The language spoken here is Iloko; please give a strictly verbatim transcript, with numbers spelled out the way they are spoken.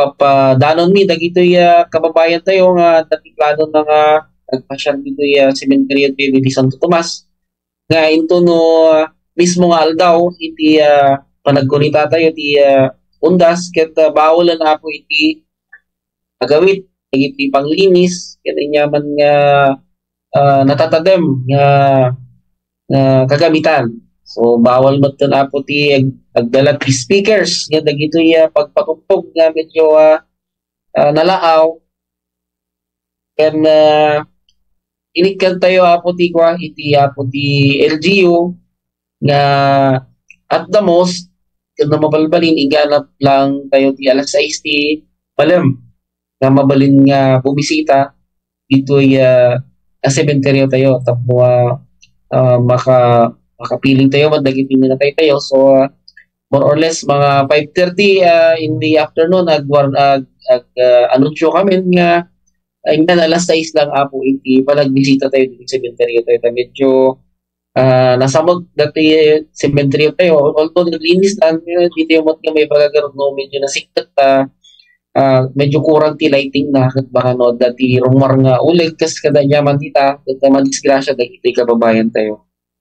papadanonmi dagitoy, ah, kababayan tayo nga adda ti plano na nga agpasyar ditoy, ah, sementeryo ti Santo Tomas. Nga intono, ah, mismo nga aldaw iti, ah, panagkunita tayo ti, ah, undas ket, ah, bawalan, Apo, iti agawid dagiti panglinis ket aniaman nga, ah, natatadem nga, nga kagamitan. So, bawal metten, Apo, ti ag-, agdala ti speakers nga dagitoy, ah, pagpatugtog nga medyo, ah, ah, nalaaw. Ken, ah, inikkan tayo, Apo, ti kua, iti, Apo, ti L G U nga at the most, ken no mabalbalin, iganap lang tayo ti alas sais ti malem nga mabalin nga bumisita ditoy, ah, a sementeryo tayo tapno, ah, ah, maka-, makapiling tayo man dagiti minatay tayo. So, ah, more or less, mga five thirty, ah, in the afternoon, ag-, ag-, ag-, ah, anunsyo kami nga, ay, nga alas sais lang, Apo, iti panagbisita tayo ditoy sementeryo tayo. Ta medyo, ah, nasamot dati sementeryo tayo. Although naglinis na, eh, dito yung mga may pagagarod, no, medyo nasiktat, ah, ah, medyo kurang ti lighting na, ket baka no, dati rumor nga uleg, kas kada nyaman dita, ket madisgrasya dagiti kababayan tayo.